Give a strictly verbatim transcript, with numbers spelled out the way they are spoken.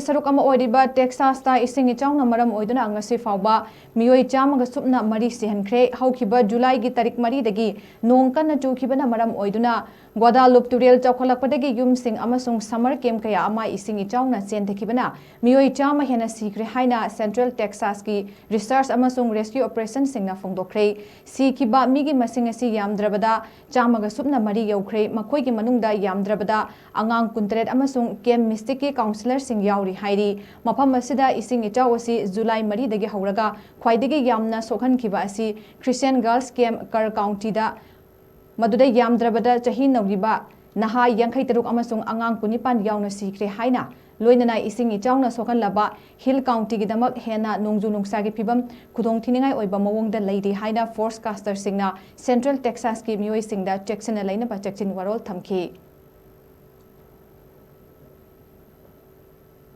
ꯁꯔꯨꯛ ꯑꯃ ꯑꯣꯏꯔꯤꯕ ꯇꯦꯛꯁꯥꯁꯇ ꯏꯁꯤꯡ ꯏꯆꯥꯎꯅ ꯃꯔꯝ ꯑꯣꯏꯗꯨꯅ ꯉꯁꯤ ꯐꯥꯎꯕ ꯃꯤꯑꯣꯏ ꯆꯥꯝꯃꯒ ꯁꯨꯞꯅ ꯃꯔꯤ ꯁꯤꯍꯟꯈ꯭ꯔꯦ꯫ ꯍꯧꯈꯤꯕ ꯖꯨꯂꯥꯏꯒꯤ ꯇꯥꯔꯤꯛ ꯃꯔꯤꯗꯒꯤ ꯅꯣꯡ ꯀꯟꯅ ꯆꯨꯈꯤꯕꯅ ꯃꯔꯝ ꯑꯣꯏꯗꯨꯅ ꯒ꯭ꯋꯥꯗꯥꯂꯨꯞ ꯇꯨꯔꯦꯜ ꯆꯥꯎꯈꯠꯂꯛꯄꯗꯒꯤ ꯌꯨꯝꯁꯤꯡ ꯑꯃꯁꯨꯡ ꯁꯝꯃꯔ ꯀꯦꯝ ꯀꯌꯥ ꯑꯃ ꯏꯁꯤꯡ ꯏꯆꯥꯎꯅ ꯆꯦꯟꯊꯈꯤꯕꯅ ꯃꯤꯑꯣꯏ ꯆꯥꯝꯃ ꯍꯦꯟꯅ ꯁꯤꯈ꯭ꯔꯦ ꯍꯥꯏꯅ ꯁꯦꯟꯇ꯭ꯔꯦꯜ ꯇꯦꯛꯁꯥꯁꯀꯤ ꯔꯤꯁꯔꯆ ꯑꯃꯁꯨꯡ ꯔꯦꯁꯀ꯭ꯌꯨ ꯑꯣꯄꯔꯦꯁꯟꯁꯤꯡꯅ ꯐꯣꯡꯗꯣꯛꯈ꯭ꯔꯦ꯫ ꯁꯤꯈꯤꯕ ꯃꯤꯒꯤ ꯃꯁꯤꯡ ꯑꯁꯤ ꯌꯥꯝꯗ꯭ꯔꯕꯗ ꯆꯥꯝꯃꯒ ꯁꯨꯞꯅ ꯃꯔꯤ ꯌꯧꯈ꯭ꯔꯦ꯫ ꯃꯈꯣꯏꯒꯤ ꯃꯅꯨꯡꯗ ꯌꯥꯝꯗ꯭ꯔꯕꯗ ꯑꯉꯥꯡ ꯀꯨꯟꯇꯔꯦꯠ ꯑꯃꯁꯨꯡ ꯀꯦꯝ ꯃꯤꯁꯇꯤꯛꯀꯤ ꯀꯥꯎꯟꯁꯤꯂꯔꯁꯤꯡ ꯌꯥꯎꯔꯤ ꯍꯥꯏꯔꯤ꯫ ꯃꯐꯝ ꯑꯁꯤꯗ ꯏꯁꯤꯡ ꯏꯆꯥꯎ ꯑꯁꯤ ꯖꯨꯂꯥꯏ ꯃꯔꯤꯗꯒꯤ ꯍꯧꯔꯒ ꯈ꯭ꯋꯥꯏꯗꯒꯤ ꯌꯥꯝꯅ ꯁꯣꯛꯍꯟꯈꯤꯕ ꯑꯁꯤ ꯈ꯭ꯔꯤꯁꯇꯤꯌꯟ ꯒꯔꯜꯁ ꯀꯦꯝ ꯀꯔ ꯀꯥꯎꯟꯇꯤꯗ, ꯃꯗꯨꯗ ꯌꯥꯝꯗ꯭ꯔꯕꯗ ꯆꯍꯤ ꯅꯧꯔꯤꯕ ꯅꯍꯥ ꯌꯥꯡꯈꯩ ꯇꯔꯨꯛ ꯑꯃꯁꯨꯡ ꯑꯉꯥꯡ ꯀꯨꯟꯅꯤꯄꯥꯟ ꯌꯥꯎꯅ ꯁꯤꯈ꯭ꯔꯦ ꯍꯥꯏꯅ, ꯂꯣꯏꯅꯅ ꯏꯁꯤꯡ ꯏꯆꯥꯎꯅ ꯁꯣꯛꯍꯜꯂꯕ ꯍꯤꯜ ꯀꯥꯎꯟꯇꯤꯒꯤꯗꯃꯛ ꯍꯦꯟꯅ ꯅꯣꯡꯖꯨ ꯅꯨꯡꯁꯥꯒꯤ ꯐꯤꯕꯝ ꯈꯨꯗꯣꯡꯊꯤꯅꯤꯡꯉꯥꯏ ꯑꯣꯏꯕ ꯃꯑꯣꯡꯗ ꯂꯩꯔꯤ ꯍꯥꯏꯅ ꯐꯣꯔꯀꯥꯁꯇꯔꯁꯤꯡꯅ ꯁꯦꯟꯇ꯭ꯔꯦꯜ ꯇꯦꯛꯁꯥꯁꯀꯤ ꯃꯤꯑꯣꯏꯁꯤꯡꯗ ꯆꯦꯛꯁꯤꯟꯅ ꯂꯩꯅꯕ ꯆꯦꯛꯁꯤꯟ ꯋꯥꯔꯣꯜ ꯊꯝꯈꯤ꯫